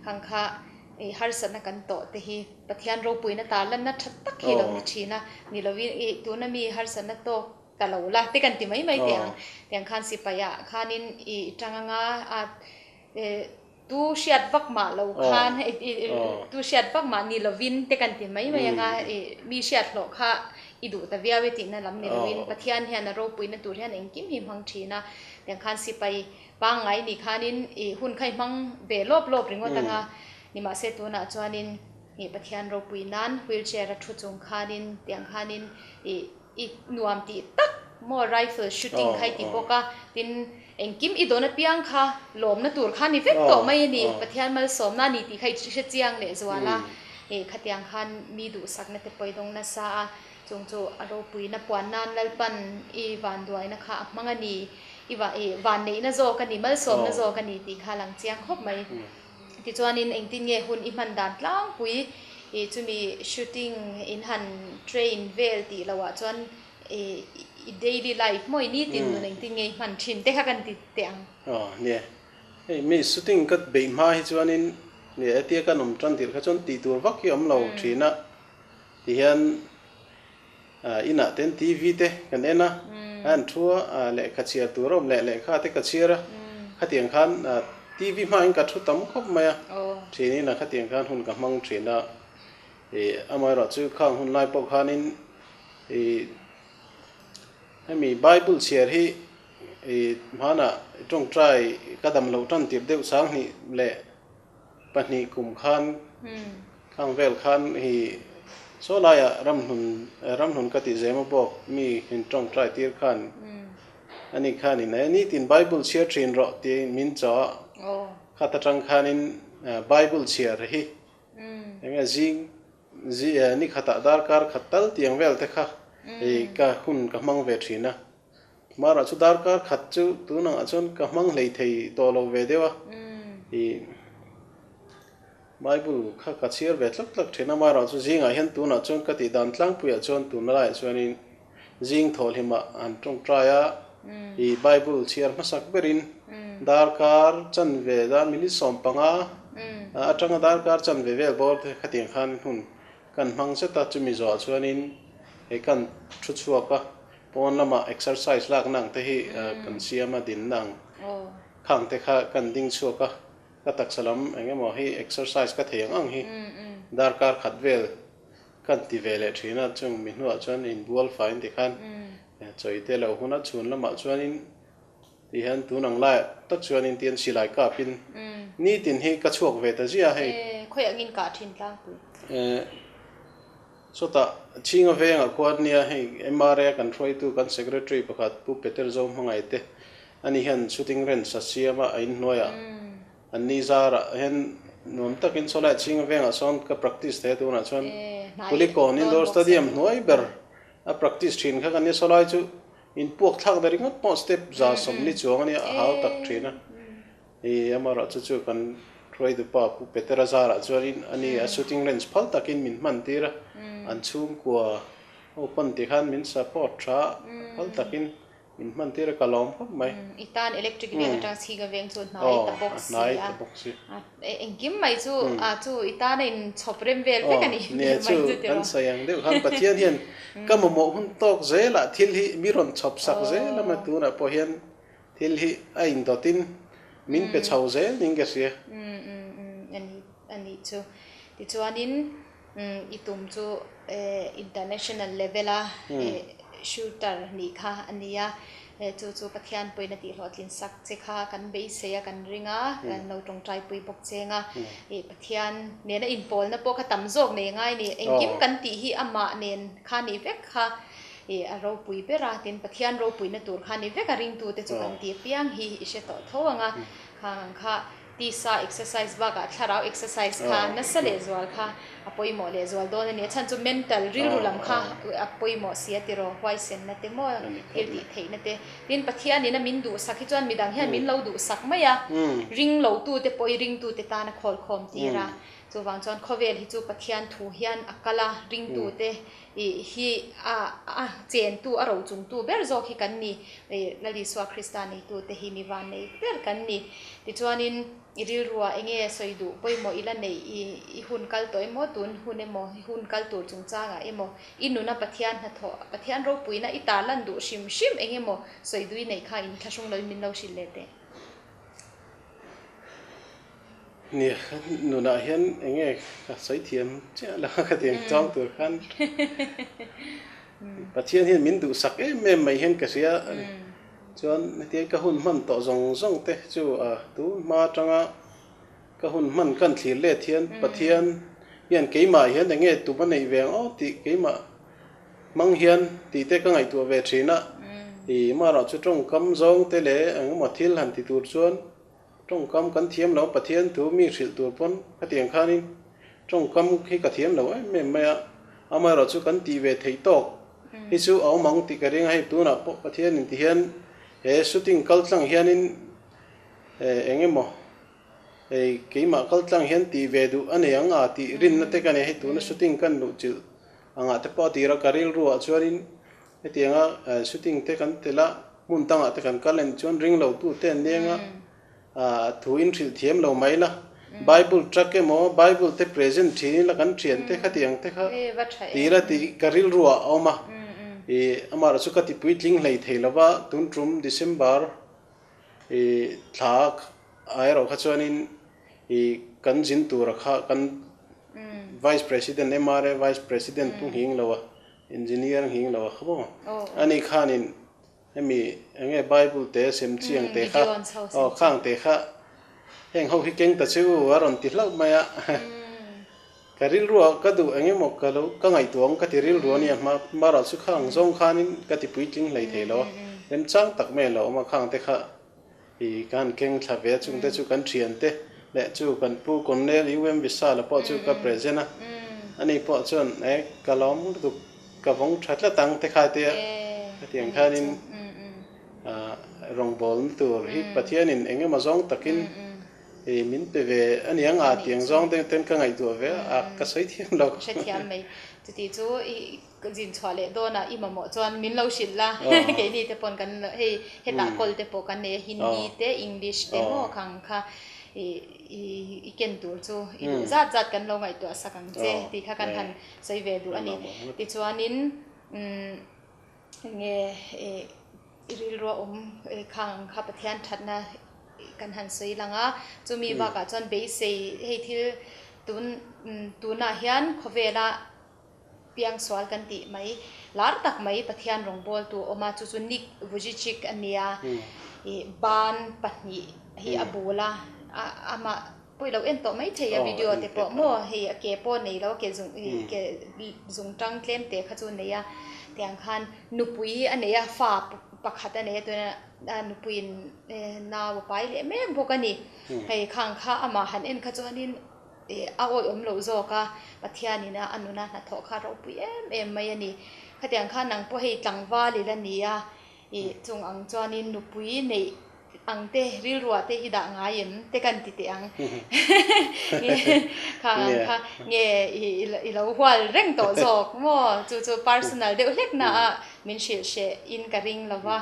khang kha i harsatna kan tawh te hi Pathian ropuina tar lanna tha tak hi lo ni thin a, ni lovin i tuna mi harsatna tawk ta lo la te kan ti mai mai teh ang, tiang khan sipaiah khanin i tang anga a Tu hriat vak mah lo khan tu hriat vak mah ni lovin te kan ti mai mai anga mi hriat hlawh kha i duh ta viau e tihna lam ni lovin Pathian hian a ropuina tur hian engkim hi hmang thin a, tiang khan sipai pangngai nih khanin i hun kha i hmang ve lawp lawp ringawt anga nimahse tunah chuanin i Pathian ropui nan wheelchair a thu chung khanin tiang khanin i I nuam tih tak maw rifle shooting kha i ti bawk a, tin engkim i dawn apiang kha lawmna tur kha ni vek tawh mai a ni, Pathian malsawmna a ni tih kha i hre chiang leh zual a, ih khatiang khan mi duhsakna te pawh i dawng nasa a, chung chu a ropuina puan nan Lalpan i vanduaina kha a hmang a ni, i ih vanneihna zawk a ni, malsawmna zawk a ni tih kha a lang chiang khawp mai. Tichuanin engtin nge hun i hman dan tlangpui ih chumi shooting in han train vel tih loh ah chuan ih i daily life maw i nitin nun engtin nge i hman thin te kha kan ti teh ang. Aw nia, hei mi shooting ka beih hma hi chuanin nia hetia kan awm tan tirh kha chuan tih tur vak hi a awm lo thin a, tihian Inah ten TV te kan en a, a han thu a, lehkha chhiar tur a awm leh lehkha te ka chhiar a, khatiang khan TV hmain ka thu tam khawp mai a, thin inah khatiang khan hun ka hmang thin a, ih amaherawhchu khang hun lai pawh khanin ih hemi Bible chhiar hi ih hmanah tawngtai ka dam loh tan tirh deuh sanghnih leh pahnih kum khan khang vel khan hi saw laiah ramhlun ramhlun ka tih zema bawk mi in tawngtai tir khan ani khanin e nitin bible chhiar thin rawh tih min chaw a khat atang khanin bible chhiar hi enge zing ni khatah darkar khat tal tiang vel te kha ka hun ka hmang ve thin a. Hmarah chu darkar khat chu tunangah chuan ka hmang hlei thei tawh lo ve deuh a, ih Bible kha ka chhiar ve tlak tlak thin a, hmarah chu zingah hian tunah chuan ka tih dan tlangpuiah chuan tuna laiah chuanin zing thawhhlimah an tawngtai a, ih Bible chhiar hmasak berin darkar chanve dar minute 15 atanga darkar chanve vel bawr te khatiang khan hun kan hmang zet a, chumi zawhah chuanin he kan thu chhuak a. Pawn lamah exercise lak nang te hi kan siam a din nang khang te kha kan ding chhuak a, ka taksa lam eng emaw hi exercise ka thei ang ang hi darkar khat vel kan ti ve leh thin a, chung mi hnuah chuan inbual fai ti khan chawi te lo hun a, chhun lamah chuanin ti hian tun ang laiah tak chuanin tian silai kapin nitin hi ka chhuak ve ta ziah a hei. Khawi angin kah thin tlangpui. Chutah Chhinga vengah khuan nia hei MRA kan hruaitu kan Secretary pakhat Pu Peter Zohmangai te ani hian shooting range a siam a, a inhnuaiah an ni zarah hian nuam takin sawlai Chhinga vengah sawn ka practice thei a tunah chuan Kulikawn Indoor Stadium hnuai ber a practice thin kha kan nia sawlai chu. In puak thlak na ringawt pawh step 120 chuang a nia a hau tak thin a. I amaherawh chu chu kan hruaitu pa Pu Petera zarah chuanin ani a shooting range phal takin min hman tir a, an chhungkua ho pawn tikhan min support tha phal takin min hman tir a ka lawm khawp mai. I tan electric veng atang chhinga veng chu hnai ta bawk si a, engkim mai chu chu i tan a in chhawp rem vel vek a ni Nia chu kan sawi ang deuh khan Pathian hian ka mamawh hun tawk zelah thil hi mi rawn chhawp sak zel a ma tunah pawh hian Thil hi a indawtin min pe chho zel niin ka hria. Umm umm umm a ni a nih chu. Tichuanin i tum chu international level a shooter nih kha a ni a, chu chu Pathian pawhin a tihhlawhtlin sak che kha kan beisei a kan ring a, kan lo tawngtaipui bawk cheng a. Pathian nena inpawlna pawh kha tam zawk nei ngai a ni. Engkim kan tih hi amah nen kha nih vek kha. I a ropui ber a, tin Pathian ropuina tur kha ni vek a ringtute chu kan ti apiang hi i hre tawh tho ang a, khang ang kha tisa exercise bakah thlarau exercise kha nasa lehzual kha a pawimawh lehzual dawn a ni. A chhan chu mental rilru lam kha a pawimawh si a tiraw, huaisenna te maw thil tih theihna te. Tin Pathianin a min duhsak hi chuan midang hian min lo duhsak mai a, ring lotute pawh i ringtute tan a khawlkhawm tir a. Chuvang chuan khawvel hi chu Pathian thu hian a kal a, ringtute I hi a a chentu a rochungtu ber zawk hi kan ni. I Lal Isua Krista neitute hi mi van nei ber kan ni. Tichuanin i rilruah eng nge sawi duh pawimawh i la neih i i hun kal tawh emaw tun hun emaw i hun kal tur chungchangah emaw i nuna Pathian hnathawh Pathian ropuina i tarlan duh hrim hrim eng emaw sawi duh i neih kha in thlahrung loin min lo hrilh leh teh. Nia, nunah hian eng nge ka sawi thiam chiah lo a ka ti ang chuang tur khan Pathian hian min duhsak em em mai hian ka hria a ni. Chuan hetiang ka hun hman tawh zawng zawng te chu a tun hma atanga ka hun hman kan thlir let hian Pathian hian keimah hian eng nge tum a neih ve ang aw tih keimah hmang hian tih te ka ngaihtuah ve thin a. Ih marawh chu tawngkam zawng te leh eng emaw thil han ti tur chuan Tawngkam kan thiam lo, Pathian thu mi hrilh tur pawn khatiang khanin tawngkam hi ka thiam lo em em mai a, amaherawh chu kan tih ve theih tawk hi chu a awm ang tih ka ring a, hei tunah pawh Pathian in ti hian he shooting kal tlang hianin eng emaw hei keimah kal tlang hian tih ve duh a nei ang a tih rinna te ka nei a, hei tuna shooting kan luh chilh angah te pawh a tir a, ka rilruah chuanin Hetianga shooting te kan tel a, hmun dangah te kan kal en chuan ring lo tu te an leng a, thu in hrilh thiam lo mai la, Bible track emaw Bible te present thin ila kan thian te khatiang te kha ti ila tih ka rilruah a awm a, ih amaherawh chu ka ti puitling hlei thei lo va, tun tum December ih thla ah erawh kha chuanin ih kan zin tura kha kan Vice President MRA Vice President pu nghing lo a. Engineer nghing lo a kha maw? Ani khanin hemi enge Bible te sem chiang te kha aw khang te kha heng ho hi keng ta che u a rawn ti hlauh mai a. Ka rilruah ka duh eng emaw ka lo ka ngaihtuah ang ka ti rilru a nia hma hmarah chu khang zawng khanin ka ti puitling hlei thei lo a. Remchang tak mai a lo awm a khang te kha i ka han keng thla ve a chungte chu kan thiante leh chu kan pu Colonel UM Visala pawh chu ka present a, ani pawh chuan e ka lawm lutuk ka vawng tha tlat ang te kha tia hetiang khanin rawngbawlna tur hi Pathianin eng emaw zawng takin i min pe ve a niang a tiang zawng te ten ka ngaihtuah ve a ka sawi thiam lo. Hrethiam mai chuti chu i Ka zin chhuah leh dawnah i mamawh chuan min lo hrilh la, keini te pawn kan hei hetah kawl te pawh kan nei a, Hindi te English te maw khang kha i ken tur chu i duh zat zat kan lo ngaihtuah sak ang che tih kha kan han sawi ve duh a ni. Tichuanin enge i rilrua awm khang kha Pathian thatna kan han sawi lang a, chumi bakah chuan beisei hei thil tun tunah hian khawvela Piangsual kan tih mai, lar tak mai Pathian rawngbawltu a awm a, chu chu Nick Vujicic a nia. Ih ban pahnih hi a bul a, amah pawh i lo en tawh mai thei a video te pawh maw hei a ke pawh nei lo a ke zung ih ke zungtang tlem te kha chu nei a, tiang khan nupui a nei a fa pakhat a nei a tuna a nupuiin nau a pai leh mek bawk a ni. Hei khang kha amah han en kha chuanin. Ih a awihawm loh zawk a, Pathianin a a nuna hnathawh kha ropui em em mai a ni. Khatiang khan nang pawh hei tlangval i la ni a, Chung ang chuanin nupui neih ang te rilruah te i dah ngai em te kan ti teh ang. Khang ang kha nge i lo hual reng tawh zawk maw? Chu chu personal deuh hlek na a min hrilh hreh in ka ring lo va.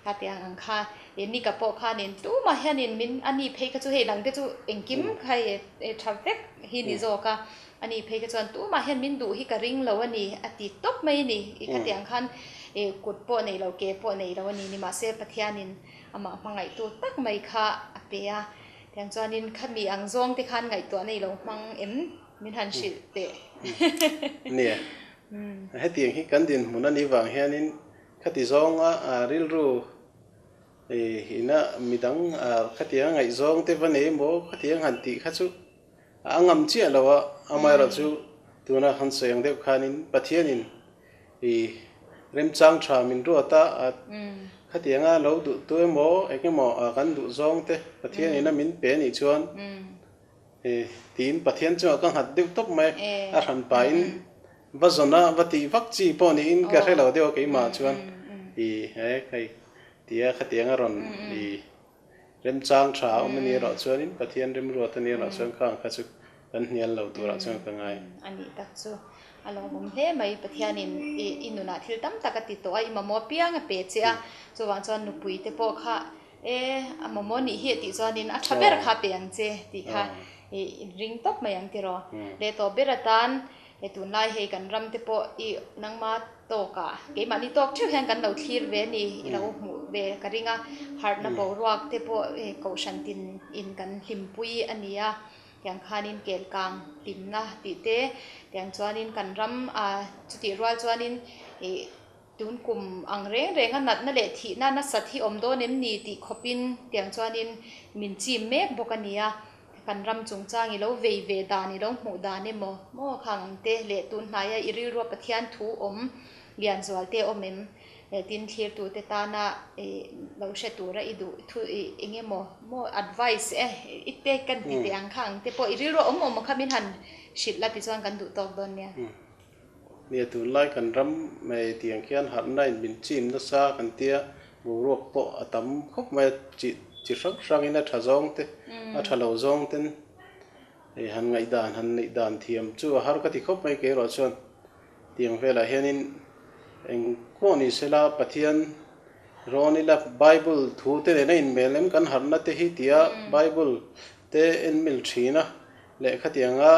Khatiang ang kha Nika pawh khanin tumah hianin min ani phei kha chu hei dang te chu engkim kha tha vek hi ni zawk a. Ani phei kha chuan tumah hian min duh hi ka ring lo a ni a ti tawp mai a ni. I khatiang khan kut pawh nei lo, ke pawh nei lo a ni. Nimahse Pathianin amah hmangaihtu tak mai kha a pe a. Tiang chuanin khami ang zawng te khan ngaihtuah nei lo hmang em min han hrilh teh. Nia, hetiang hi kan dinhmun a nih vang hianin khati zawnga rilru ina midang khatiang ngaihzawng te va nei emaw khatiang han tih kha chu A ngam chiah lo a, amaherawhchu tuna han sawi ang deuh khanin Pathianin i remchang tha min ruat a, khatianga lo duh tu emaw eng emaw kan duh zawng te Pathianin a min pe anih chuan tiin Pathian chungah ka nghat deuh tawp mai a, a hran pahin va zawn a, va tih vak chi pawh niin ka hre lo deuh a keimah chuan i he hei tia khatianga rawn i Remchang tha a awm a ni erawh chuanin Pathian remruat a ni erawh chuan khang kha chu kan hnial lo turah chuan ka ngai. A nih tak chu a lawmawm hle mai. Pathianin i nunah thil tam tak a ti tawh a, i mamawh apiang a pe che a, chuvang chuan nupui te pawh kha e a mamawh nih hi a tih chuanin a tha ber kha pe ang che tih kha i ring tawp mai ang tiraw. Leh tawh ber atan He tunlai hei kan ram te pawh i nangma tawkah keimahni tawk theuh hian kan lo thlir ve a ni i lo hmuh ve ka ring a, harhna boruak te pawh kohhran tin in kan hlimpui a ni a, tiang khanin kelkang hlimna tih te tiang chuanin kan ram a chutih rual chuanin ih tun kum ang reng reng a natna leh thihna nasat hi awm dawn em ni tih khawpin tiang chuanin min chim mek bawk a ni a. Kan ram chungchang i lo vei ve dan, i lo hmuh dan emaw maw khang ang te leh tun hnaia i rilrua Pathian thu awm lian zual te awm em? Tin, thlirtute tana i lo hre tura i duh thu i eng emaw maw advice e i te kan ti teh ang kha ang te pawh i rilrua awm awm kha min han hrilh la tichuan kan duh tawk dawn nia. Nia, tunlai kan ram mai tiang khian harhna in min chim nasa kan tia, boruak pawh a tam khawp mai a, chi chi hrang hrangin a tha zawng te, a tha lo zawng ten hei han ngaihdan han neih dan thiam chu a har ka ti khawp mai kei erawh chuan tiang velah hianin eng pawh ni sela Pathian rawn ila Bible thu te nena inmel em kan harhna te hi tia Bible te en mil thin a. Lehkha tianga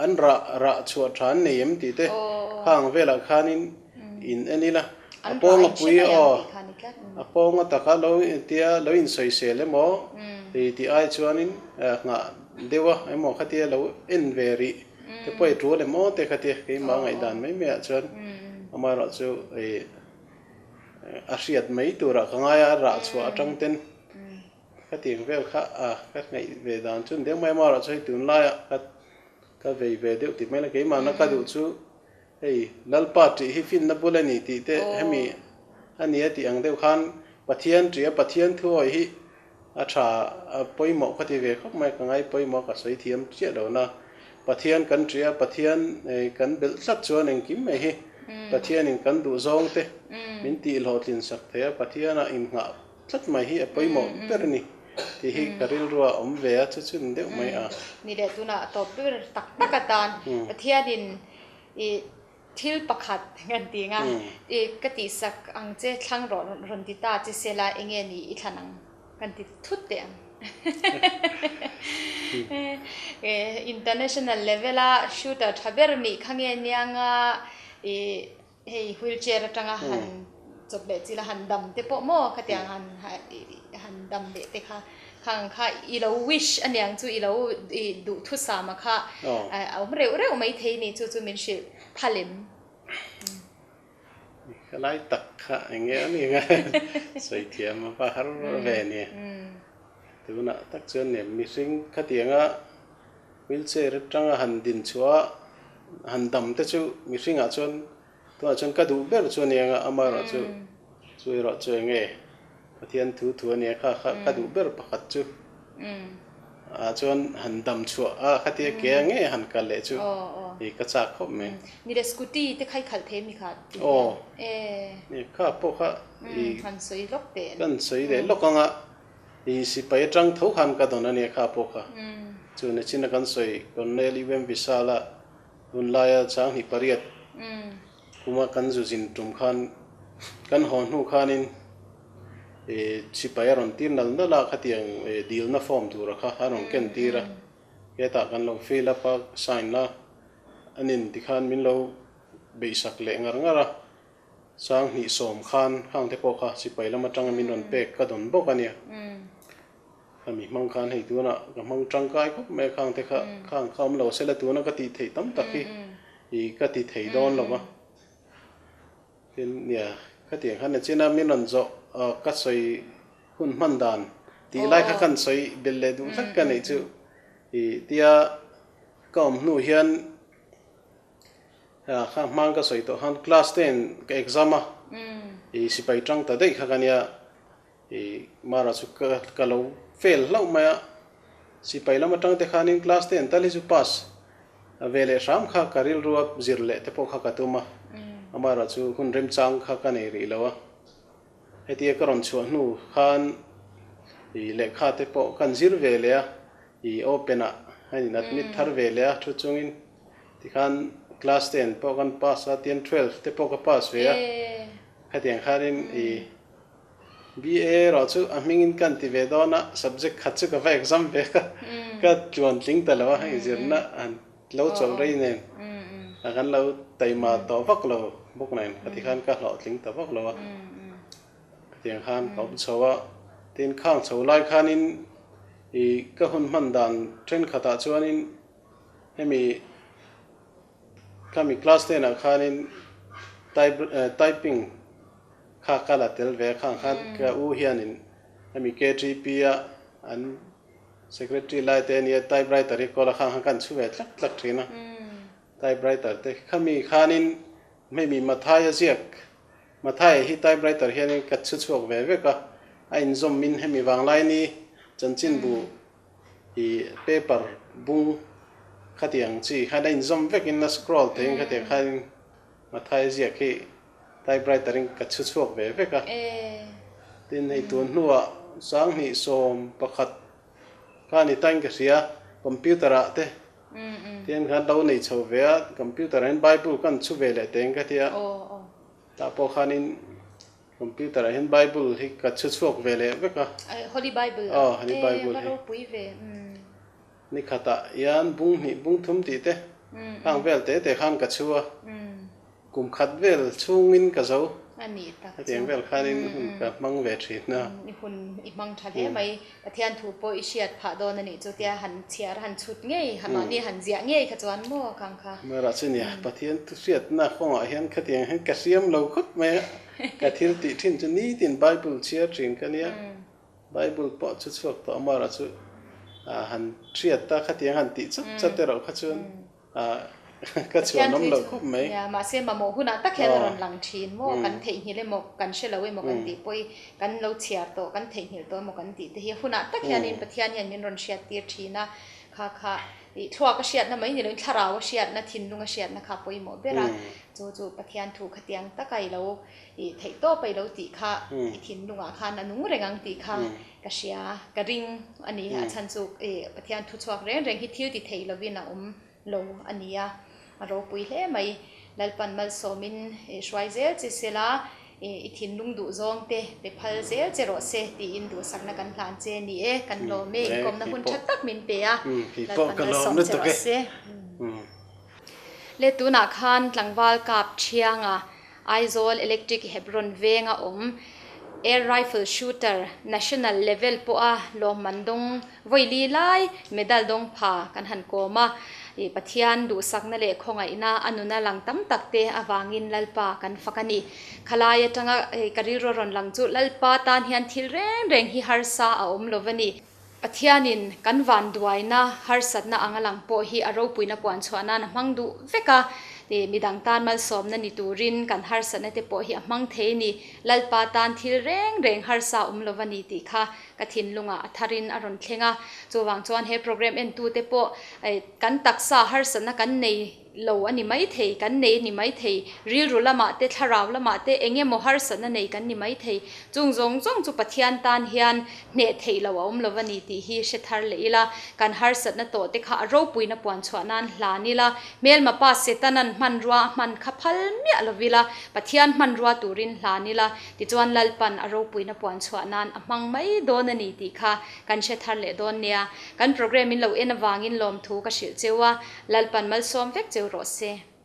an rah rah chhuah tha an nei em tih te khang velah khanin in en ila a pawnga pui aw a pawnga taka lo tia lo insawisel emaw hei tih ai chuanin nghah deuh a emaw khatia lo en ve rih te pawh i tul em aw te khatia keimah ngaihdan mai mai ah chuan amaherawhchu a hriat mai turah ka ngai a rah chhuah atang ten. Ka tiang vel kha a ka ngaih ve dan chu deuh mai amaherawh chu hei tunlaiah ka ka vei ve deuh tih mai la keimahna ka duh chu hei Lalpa tih hi finna bul a ni tih te hemi a ni a tih ang deuh khan Pathian tih a Pathian thuawi hi a tha a pawimawh ka ti ve khawp mai ka ngai pawimawh ka sawi thiam chiah lo na Pathian kan tih a Pathian kan belh tlat chuan engkim mai hi Pathianin kan duh zawng te min tih hlawhtlin sak thei a Pathianah innghah Tlat mai hi a pawimawh ber a ni tih hi ka rilrua awm ve a, chu chun deuh mai a. Ni leh tunah a tawp ber tak tak atan Pathianin i thil pakhat kan ti ang a, i ka tihsak ang che thlang rawh rawn ti ta che sela enge ni i thlan ang kan ti thut teh ang. International level a shooter tha ber nih kha nge niang a i Hei wheelchair atanga han chawp leh chila han dam te pawh maw khatiang han han dam leh te kha khang kha i lo wish aniang chu i lo i duhthusam a kha a awm reuh reuh mai thei ni chu chu min hrilh phal em. Ka lai tak kha eng nge a ni nga sawi thiam a va har ve nia. Tunah tak chuan nia mihring khatianga Wheelchair atanga han din chhuah a, han dam te chu mihringah chuan tunah chuan ka duh ber chu a ni ang a, amaherawhchu chu erawh chu eng nge Pathian thu thu a nia kha kha ka duh ber pakhat chu. Ah chuan han dam chhuah a khatia ke a ngei han kal leh chu i ka chak khawp mai. Ni le scooty te kha i khalh thei mi kha ti hian e. Ni kha pawh kha i han sawi lawk teh. Kan sawi leh lawk anga i sipai atang tho khan ka dawn a nia kha pawh kha. Chu nichin a kan sawi Colonel UM Vishal a hunlaia 28 kuma kan zu zin tum khan kan haw hnu khanin Sipai a rawn tir nal nal a, khatiang dilna form tura kha a rawn ken tir a, hetah kan lo fill up a, sign a, a nin tikhan min lo beihsak leh ngar ngar a, 2010 khan khang te pawh kha sipai lam atanga min rawn pek ka dawn bawk a nia. Khami hmang khan hei tunah ka hmang tangkai khawp mai a, khang te kha khang kha awm lo sela tuna ka tih theih tam tak hi ka ti thei dawn lo va. Tin, nia, khatiang khan nachin a min rawn zawh ka sawi hun hman dan tih lai kha khan sawi belh leh duh hlek ka neih chu i tia ka awm hnu hian kha hmang ka sawi tawh khan class ten ka exam a, i sipai tang ta daih kha ka nia, i mara chu ka lo fail hlauh mai a, sipai lam atang te khanin class ten tal hi chu pass Ve leh hram kha ka rilrua zir leh te pawh kha ka tum a, amaherawh chu hun remchang kha ka nei rih lo a. Hetia ka rawn chhuah hnu khan i lehkha te pawh kan zir ve leh a, i open ah a in admit thar ve leh a thu chungin tikhan class ten pawh kan pass a, tian 12 te pawh ka pass ve a, khatiang khanin i BA erawh chu a hmingin kan ti ve dawn a, subject khat chu ka va exam ve ka ka tluan tling ta lo a, hei zirna han lo chawlh rei nen a kan lo taima tawh vak lo bawk nen ka ti khan ka hlawhtling ta vak lo a, khatiang khan ka awm chho a, tin khang chho lai khanin ih ka hun hman dan thenkhatah chuanin hemi khami class ten ah khanin type typing Kha ka la tel ve khang khan ka u hianin hemi KTP a an secretary lai te ania typewriter hi kawl a khang khan kan chhu ve tlak tlak thin a, typewriter te khami khanin hemi Mathaia ziak Mathaia hi typewriter hianin ka chhu chhuak ve vek a, a inzawm min hemi vanglaini chanchinbu i paper bung khatiang chi khan a inzawm vekin a scroll theiin khatiang khanin Mathaia ziak hi Typewriter in ka chhu chhuak ve vek a. Tin hei tun hnuah 2011 kha ni tain ka hria, computer ah te tian khan lo nei chho ve a, computer ah hian Bible kan chhu ve leh teng ka tia, tah pawh khanin computer ah hian Bible hi ka chhu chhuak ve leh vek a. Holy Bible ah e va ropui ve. Ni khatah hian bung hnih bung thum tih te khang vel te te khan ka chhu a. Kum khat vel chhungin ka zo. A nih tak chu. Hetiang vel khanin hun ka hmang ve thin a. I hun i hmang tha hle mai. Pathian thu pawh i hriat phah dawn a nih chu tia han chhiar han chhut ngei, ha mahni han ziah ngei kha chuan maw khang kha. Hmara chu nia, Pathian thu hriatna kawngah hian khatiang hian ka hriam lo khawp mai a. Ka thil tih thin chu nitin Bible chhiar thin ka nia. Bible pawh chu chhuak tawh Hmara chu han hriat ta khatiang han tih chat chat erawh kha chuan. Ka chhuan awm loh khawp mai. Nia, mahse mamawh hunah tak hian a rawn lang thin maw? Kan theihnghilh emaw, kan hre lo emaw kan tih pawh i kan lo chhiar tawh, kan theihnghilh tawh emaw kan tih te hi hunah tak hianin Pathian hian min rawn hriat tir thin a, kha kha ih thluak a hriatna mai ni loin thlarau a hriatna, thinlung a hriatna kha a pawimawh ber a, chu chu Pathian thu khatiang taka i lo ih theih tawp a i lo tih kha i thinlungah khan a nung reng ang tih kha ka hria, ka ring a ni. A chhan chu ih Pathian thu chhuak reng reng hi thil ti thei lovin a awm lo a ni a, a ropui hle mai. Lalpan malsawmin ih hruai zel che sela, ih i thinlung duh zawng te pe phal zel che rawh se tiin duhsakna kan hlan che a ni e. Kan lawm e, inkawmna hun tha tak min pe a, Lalpan malsawm che rawh se. Le tunah khan tlangval kap thianga Aizawl Electric Hebron venga awm Air Rifle Shooter National Level pawha lawmman dawng vawi li lai medal dawng pha kan han kawm a. Ih Pathian duhsakna leh khawngaihna a nuna lang tam tak te avangin Lalpa kan fak a ni. Khalai atanga ka rilru a rawn lang chu Lalpa tan hian thil reng reng hi harsa a awm lo va ni. Pathianin kan vanduaina harsatna anga lang pawh hi a ropuina puan chhuah nan a hmang duh vek a. Midang tan malsawmna ni turin kan harsatna te pawh hi a hmang thei a ni. Lalpa tan thil reng reng harsa awm lo a ni tih kha ka thinlungah a tharin a rawn thleng a. Chuvang chuan he program entute pawh kan taksa harsatna kan nei lo a ni maithei, kan nei a ni maithei, rilru lamah te, thlarau lamah te eng emaw harsatna nei kan ni maithei. Chung zawng zawng chu Pathian tan hian hneh theih loh a awm lo a ni tih hi hre thar leh ila, kan harsatna tawh te kha a ropuina puan chhuah nan hlan ila, hmelma pa Setanan hmanrua a hman kha phal miah lo ila, Pathian hmanrua turin hlan ila, tichuan Lalpan a ropuina puan chhuah nan a hmang mai dawn a ni tih kha kan hre thar leh dawn nia. Kan programme in lo en avangin lawmthu ka hrilh cheu a, Lalpan malsawm vek cheu rawh se.